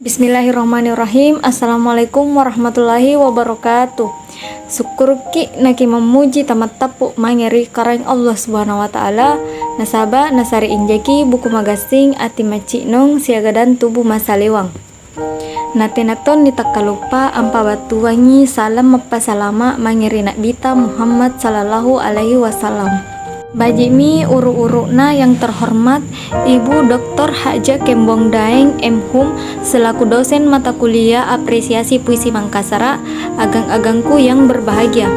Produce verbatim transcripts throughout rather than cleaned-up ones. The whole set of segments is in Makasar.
Bismillahirrahmanirrahim. Assalamualaikum warahmatullahi wabarakatuh. Sukkurukki' nakimammuji tamattappu' mange ri Karaeng Allah Subhanahu wa Ta'ala, nasaba' nasare injaki buku magassing ati maci'nong siagang tubu masalewang. Na tena tong nitakkaluppa ampabattuangi salam mappasalama' mange ri Na'bita Muhammad sallallahu alaihi wasallam. Baji'mi uru-uru'na yang terhormat Ibu Doktor Hajah Kembong Daeng, M Hum, selaku dosen mata kuliah Apresiasi Puisi Mangkasara', agang-agangku yang berbahagia.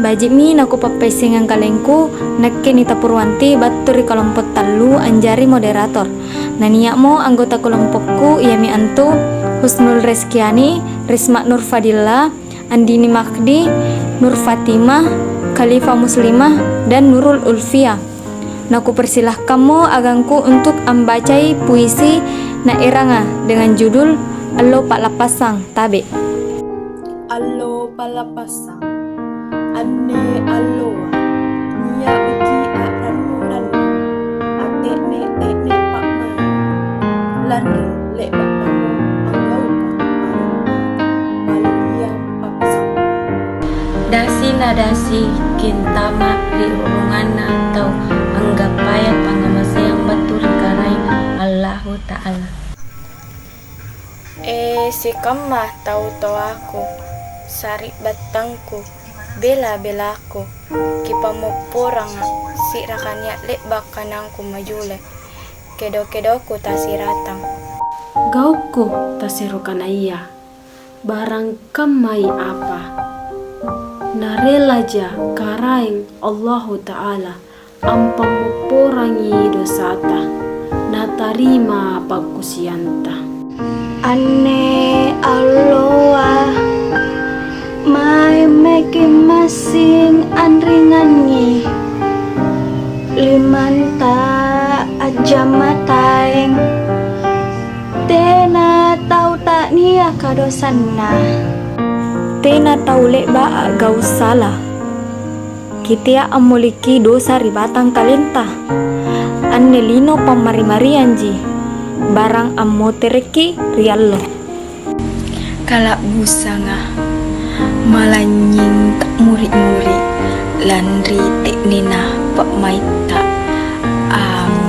Baji'mi nakupappaissengang kalengku, nakke Nita Purwanti battu ri kelompok tallu anjari moderator. Nania'mo anggota kelompokku, iami antu Husnul Reskiani, Risma Nurfadilla, Andini Mahdi, Nur Fatimah, Khalifah Muslimah, dan Nurul Ulfia. Nakupersilahkammo agangku untuk ambacai puisi naeranga dengan judul Allo Pa'lappassang Tabe'. Allo Pa'lappassang. Anne alloa, nia'ki a'rannu-rannu, atte'ne-te'ne pa'mai', lanri le'ba'pamo anggaukang parenta maliliang pappisampu. Dasi na dasi kintama ri urunganna tau anggappaya pangngamaseang battu ri Karaeng Allahu Ta'ala. E, sikamma tau toaku, sari'battangku, bela-belaku, kipammopporanga, si'raka nia' le'ba' kanangku majule, kedo-kedokku tasiratang. Gaukku taserokanaya, barang kammai apa. Narelaja Karaeng Allahu Ta'ala ampammopporangi dosata, natarima pakkusianta. Anne alloa, mae maki' massing anringangi limanta ajjama taeng. Tena tau ta'niaka dosanna. Tena tau le'ba' a'gau' sala. Kitea' ammoliki dosa ri batang kalenta. Anne lino pammari-marianji, barang ammoterekki' ri allo. Kala'busanga, malanynying ta'muri-muri, lanri te'nena pa'maitta amo.